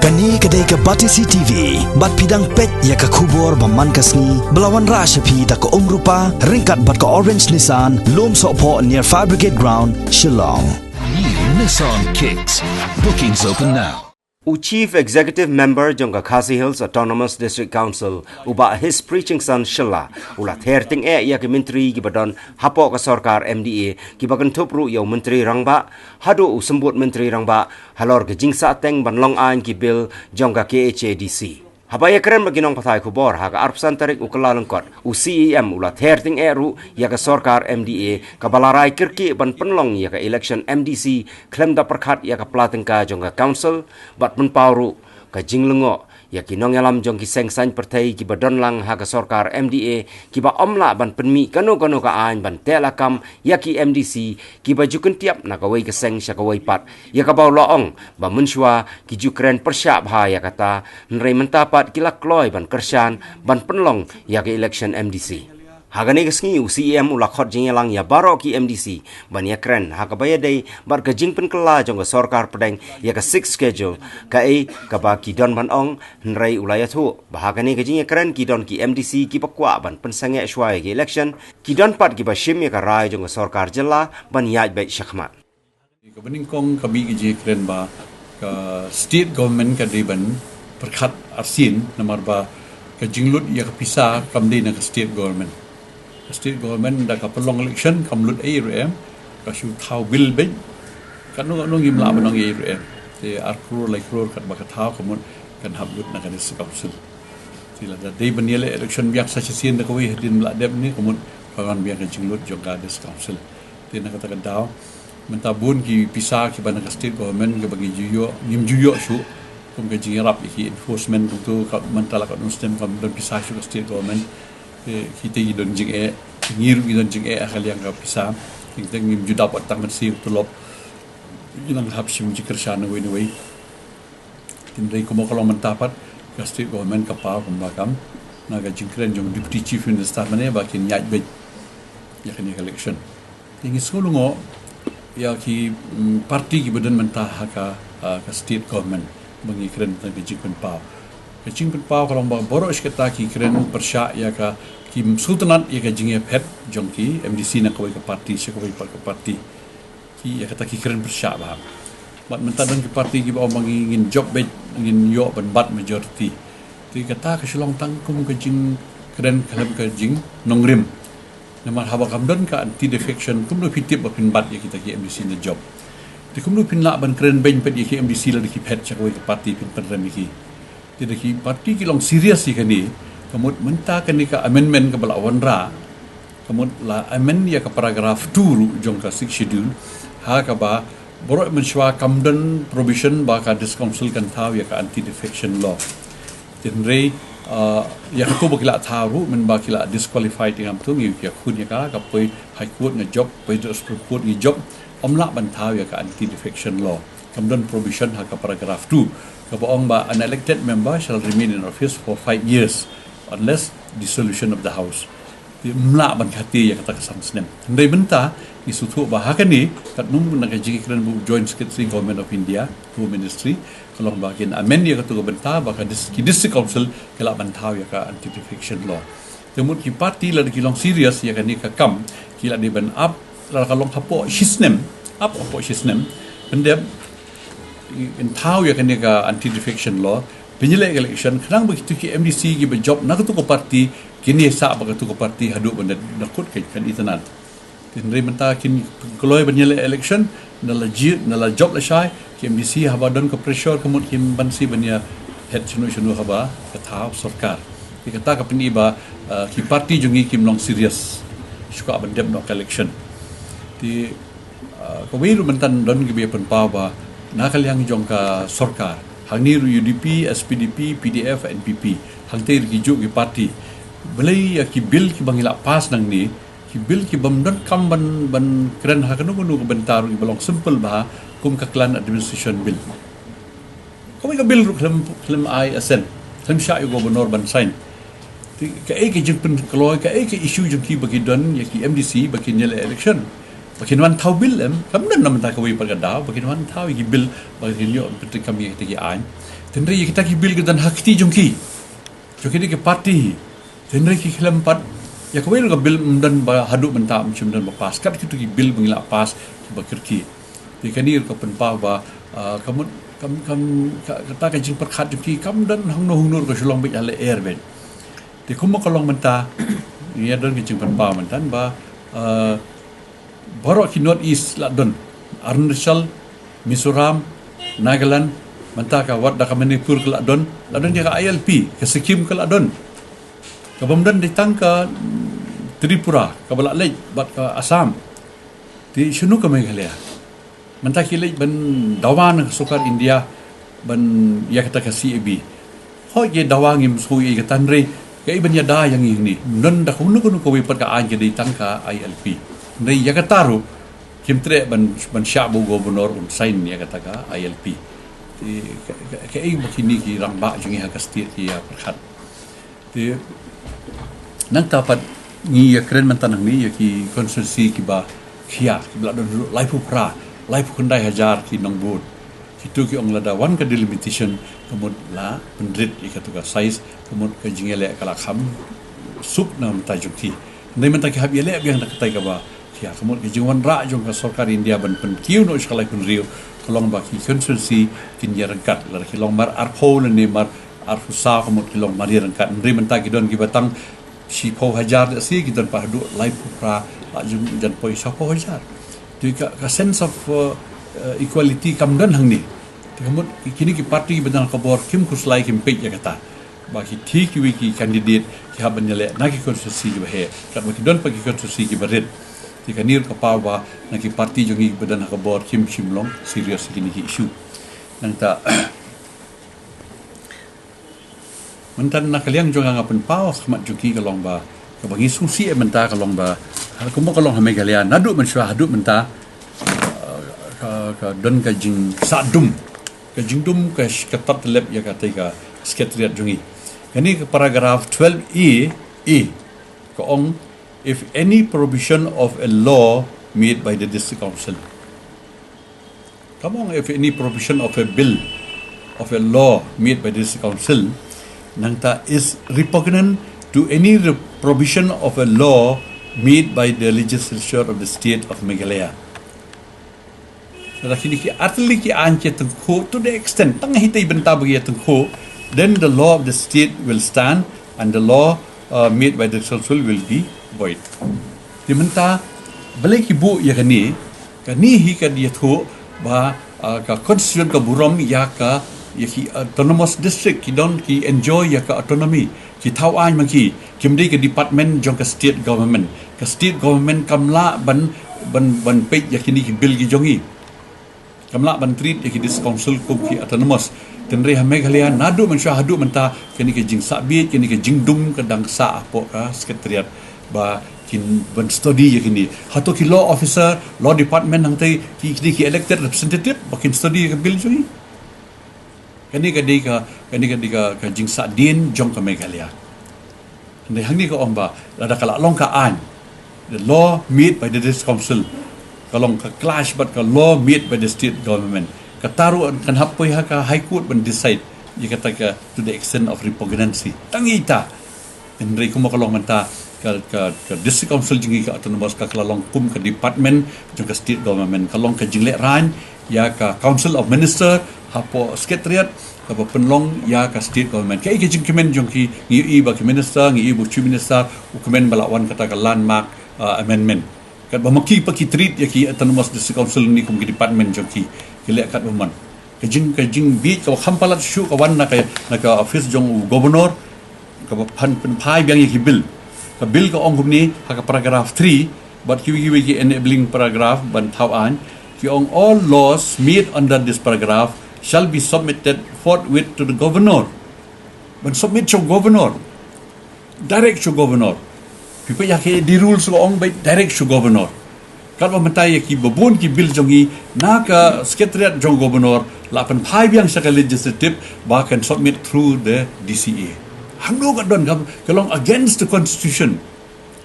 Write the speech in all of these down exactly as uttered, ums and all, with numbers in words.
Kane ka dei ka Batesi T V, bad phi dang peit ïa ka khubor ba man ka sngi, ba la wanrah sha phi da ka Umrupa, ryngkat bad ka Orange Nissan, Lumsohphoh near Fire Brigade Ground, Shillong. New Nissan Kicks. Bookings open now. U Chief Executive Member jong ka Khasi Hills Autonomous District Council, u Bah His Preaching Son Shylla, u la ther tyngeh ïa ki myntri kiba don hapoh ka sorkar M D A, kiba kynthup ruh ïa u Myntri Rangbah, haduh u Symbud Myntri Rangbah, halor ka jingsahteng ban long aiñ ki bill jong ka K H A D C. Haba ïakren bad ki nongpathai khubor ha ka arphew san tarik u Kyllalyngkot, u C E M u la ther tyngeh ruh ïa ka sorkar M D A kaba la rai kyrkieh ban pynlong ïa ka election M D C khlem da pyrkhat ïa ka pla tyngka jong ka council, bad pynpaw ruh ka jinglyngngoh ïa ki nongïalam jong ki seng saiñ pyrthei kiba don lang ha ka sorkar M D A, kiba ym lah ban pynmih kano kano ka aiñ ban teh lakam ïa ki M D C kiba ju kyntiap na kawei ka seng sha kawei pat, ïa kaba u la ong ba mynshuwa ki ju kren pyrshah bha ïa kata, hynrei mynta pat ki la kloi ban kyrshan ban pynlong ïa ka election M D C. Ha kane ka sngi u C E M u la khot jingïalang ïa baroh ki M D C ban ïakren ha kaba ïadei bad ka jingpynkylla jong ka sorkar pdeng ïa ka Sixth Schedule, kaei kaba ki don ban ong, hynrei u la ïathuh ba ha kane ka jingïakren ki don ki M D C kiba kwah ban pynsangeh shuwa ïa ka election, ki don pat kiba shim ïa ka rai jong ka sorkar jylla ban ïaid beit shakhmat. Kaba nyngkong ka mih ka jingkren ba ka state government ka dei ban pyrkhat arsien, namar ba ka jinglut ïa ka pisa kam dei na ka state government. Ka state government da ka pynlong election kam lut ei ruh em, ka shu thaw bill beit, katno katno ngim lah ban ong ei ruh em. Te ar klur lai klur katba ka thaw ka mut kan hap lut na ka district council. Te lada dei ban ïaleh election biang sa shisien da kawei hadien ba la dep ne ka mut ka wan biang ka jinglut jong ka district council. Te na kata ka daw mynta bun ki pisa kiba na ka state government kiba ngi ju ïoh, ngim ju ïoh shuh. Kum ka jingïarap ïa ki enforcement kumto ka mynta la ka don stem kam don pisa shuh ka state government. Te kita ki don jingeh, ngi ruh ngi don jingeh ha ka liang ka pisa. Kita ngim ju dapat tang ban siew tulop. Ngi nang hap shim jingkyrshan na wei na wei. Hynrei kumba ka long mynta pat ka state government ka paw kumba kam na ka jingkren jong Deputy Chief Minister mynne ba kin ïaid beit ïa kane ka election. Te ngi sngewlyngngoh ïa ki, mm, party kiba don mynta ha ka, ha ka state government ba ngi kren tang ka jingpynpaw. Ka jingpynpaw ka long ba baroh shi katta ki kren pyrshah ïa ka, ki sngewtynnat ïa ka jingïaphet jong ki M D C na kawei ka party sha kawei pat ka party. Ki ïa kata ki kren pyrshah bha. Bad mynta don ki party kiba ong ba ngi ngin jop beit, ngin ïoh ban bat majority. Te kata ka shu long tang kum ka jingkren khlem ka jingnongrim. Namar haba kam don ka anti defection kumno phi tip ba phin bat ïa kita ki M D C na jop. Te kumno phin lah ban kren beiñ pat ïa ki M D C lada ki phet sha kawei ka party phin pynrem ïa ki. Te da ki party ki long serious ïa kane, ka mut mynta kane ka amendment kaba la wanrah, ka mut la amend ïa ka paragraph two ruh jong ka Sixth Schedule, ha kaba baroh mynshuwa kam don provision ba ka District Council kan thaw ïa ka anti defection law. Te hynrei, ah, ïa kato ba ki la thaw ruh mynba ki la disqualified ïa ngam tu ngi ïa khun ïa ka, ka poi High Court nga jop, poi Supreme Court ngi jop, ym lah ban thaw ïa ka anti defection law. Kam don provision ha ka paragraph two kaba ong ba an elected member shall remain in office for five years unless dissolution of the house. Te ym lah ban khati ïa kata ka san snem. Hynrei mynta ngi sngewthuh ba ha kane katno na ka jingkren ba u Joint Secretary Government of India, Home Ministry, ka long ba kin amend ïa kato ka bynta ba ka dis-, ki District Council ki lah ban thaw ïa ka anti defection law. Te mut ki party lada ki long serious ïa kane ka kam, ki la dei ban ap, lada ka long hapoh shisnem, ap hapoh shisnem, pyndep, in thaw ïa kane ka anti defection law, pynïaleh election, khnang ba kito ki M D C kiba jop na kato ka party, kin ïasah bad kato ka party haduh ban da kut kan itynnad. Te hynrei mynta kin kloi ban ïaleh election, na la jied, na la jop lashai, ki M D C haba don ka pressure ka mut kim banse ban ïa phet shano shano haba ka thaw sorkar. Te kata ka pyni ba, ah, ki party jong ngi kim long serious. Shu kwah ban dep noh ka election. Te, ah, kawei ruh mynta don kiba ïa pynpaw ba na ka liang jong ka sorkar, hangne ruh U D P, S P D P, P D F, N P P, hangtei ruh kijuh ki party. Balei ïa ki bill kiba ngi la pass nangne, ki bill kibym donkam ban, ban kren ha kano kano ka bynta ruh, kiba long simple bha kum ka Clan Administration Bill. Kawei ka bill ruh khlem, khlem ai assent, khlem shah ïa u Governor ban sign. Te kaei ka jingpynkloi, kaei ka issue jong ki ba ki don ïa ki M D C ba kin ïaleh election. Ba kin wan thaw bill em, kam don na mynta kawei pat ka daw ba kin wan thaw ïa ki bill ba kin ïoh pyntrei kam ïa kita ki aiñ. Tynrai ïa kita ki bill ki don ha kti jong ki, jong kine ki party. Tynrai ki khlem pat ïa kawei ruh ka bill ym don ba haduh mynta ym shym don ba pass. Kat kitu ki bill ba ngi la pass kiba kyrkieh. Te kane ruh ka pynpaw ba, ah, ka mut, kam, kam, ka, kata ka jingpyrkhat jong ki kam don hangno hangno ruh, ka shu long beit ha lyer beit. Te kumba ka long mynta, ngi ïa don ka jingpynpaw mynta ba, ah, baroh ki North East la don. Arunachal, Mizoram, Nagaland, mynta ka wat da ka Manipur ka la don, la don ïa ka I L P, ka Sikkim ka la don. Ka bym don dei tang ka, mm, Tripura, kaba la leit bad ka Assam. Te shano ka Meghalaya? Mynta ki leit ban dawa na ka sorkar India ban ïa kata ka C A B. Hooid, ïa dawa ngim sngewthuh ïa kata, hynrei kaei ban ïada ïa ngi hangne? Ym don da kano kano kawei pat ka aiñ, ka dei tang ka I L P. Hynrei ïa kata ruh kim treh ban, ban shah ba u governor un sign ïa kata ka I L P. Te ka, ka, kaei ba kine ki rangbah jong ngi ha ka state ki ïa pyrkhat? Te nangta pat ngi ïa kren mynta nangne ïa ki constituency kiba khia, kiba la don haduh laiphew phra, laiphew khyndai hajar ki nongbud. Kitu ki ong lada wan ka delimitation, ka mut la pynrit ïa katu ka size, ka mut ka jingïaleh ka la kham suk na mynta jong ki. Hynrei mynta ki hap ïaleh biang da katai kaba khia. Ka mut ka jingwanrah jong ka sorkar India ban pynkiew noh sha ka laiphew hynriew ka long ba ki constituency kin ïaryngkat, lada ki long mar arphew lane mar arphew saw, ka mut ki long mar ïaryngkat. Hynrei mynta ki don kiba tang shiphew hajar, lehse ki don pat haduh laiphew phra, la jong jan poi shiphew hajar. Te ka, ka sense of, uh, uh, equality kam don hangne. Te ka mut kine ki party kiba don ha ka bor kim khuslai, kim peit ïa kata. Ba ki, kiwei ki candidate ki hap ban ïaleh na ki constituency kiba heh, katba ki don pat ki constituency kiba rit. Te kane ruh ka paw ba na ki party jong ngi kiba don ha ka bor kim shym long serious ïa kine ki issue. Nangta mynta na ka liang jong nga, nga pynpaw ha khmat jong ki ka long ba, kaba ngi sngewsih mynta ka long ba, ha, kumba ka long ha Meghalaya naduh mynshuwa haduh mynta, uh, ka, ka don ka jingsah dum, ka jingdum, ka sh-, ka tad lep ïa katei ka secretariat jong ngi. Kane ka paragraph twelve A, A, ka ong, "If any provision of a law made by the District Council." Ka ong, "If any provision of a bill, of a law made by the District Council, nangta, is repugnant to any re-, provision of a law made by the legislature of the state of Meghalaya." Lada kine ki artylli ki aiñ ki tyngkhuh to the extent, tang ha itei bynta ba ki ïa tyngkhuh, then the law of the state will stand and the law, uh, made by the council will be void. Te mynta balei ki buh ïa kane? Kane hi ka ïathuh ba, uh, ka constitution ka burom ïa ka, ïa ki autonomous district, ki don ki enjoy ïa ka autonomy. Ki thaw aiñ ma ki, kim dei ka department jong ka state government. Ka state government kam lah ban, ban, ban peit ïa kine ki bill ki jong ngi. Kam lah ban treat ïa ki district council kum ki autonomous. Tynrai ha Meghalaya naduh mynshuwa haduh mynta kane ka jingsah bieit, kane ka jingdum ka dang sah hapoh ka secretariat ba kin ban study ïa kine. Hato ki law officer, law department hangtei, ki, kine ki elected representative ba kin study ïa ka bill jong ngi? Kane ka dei ka, kane ka dei ka, ka jingsah dien jong ka Meghalaya. Hynrei hangne ka ong ba lada ka la long ka aiñ, the law made by the district council, ka long ka clash bad ka law made by the state government, kata ruh kan hap poi ha ka High Court ban decide ïa kata ka, to the extent of repugnancy. Tang ita. Hynrei kumba ka long mynta, ka, ka, ka district council jong ngi ka autonomous ka, ka la long kum ka department jong ka state government, ka long ka jinglehrain ïa ka Council of Minister hapoh secretariat kaba pynlong ïa ka state government. Kaei ka jingkmen jong ki? Ngi ïohi ba ki minister, ngi ïohi ba u chief minister u kmen ba la wan kata ka landmark, uh, amendment. Katba ma ki pat ki treat ïa ki autonomous district council ne kum ki department jong ki, ki leh katba mon. Ka jing, ka jingbieit kaba kham palat shuh ka wan na ka, na ka office jong u governor, kaba pyn, pynphai biang ïa ki bill. Ka bill ka ong kumne ha ka paragraph three bad kiwei kiwei ki enabling paragraph ban thaw aiñ, ki ong, "All laws made under this paragraph shall be submitted forthwith to the governor." Ban submit sha u governor. Direct sha u governor. Phi peit ïa ka, the rules ka ong ba direct sha u governor. Katba mynta ïa kiba bun ki bill jong ngi na ka secretariat jong u governor la pynphai biang sha ka legislative ba kan submit through the D C A. Hangno ka don ka, ka long against the constitution.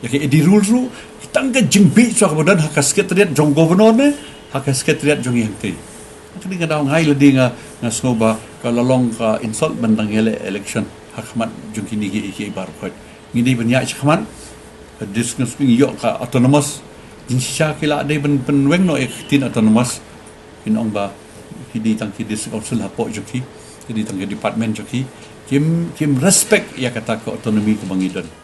Ïa ka A D rules ruh, tang ka jingbit shuwa kaba don ha ka secretariat jong governor ne ha ka secretariat jong ïing te. Kane ka daw ngai lade nga, nga sngew ba ka la long ka insult ban dang ïaleh election ha khmat jong kine ki, ki baroh khoit. Ngi dei ban ïaid shakhmat, ka district ngi ïoh ka autonomous. Jingshisha ki la dei ban pynweng noh ïa ka ktien autonomous. Kin ong ba ki dei tang ki district council hapoh jong ki, ki dei tang ki department jong ki. Kim, kim respect ïa kata ka autonomy kaba ngi don.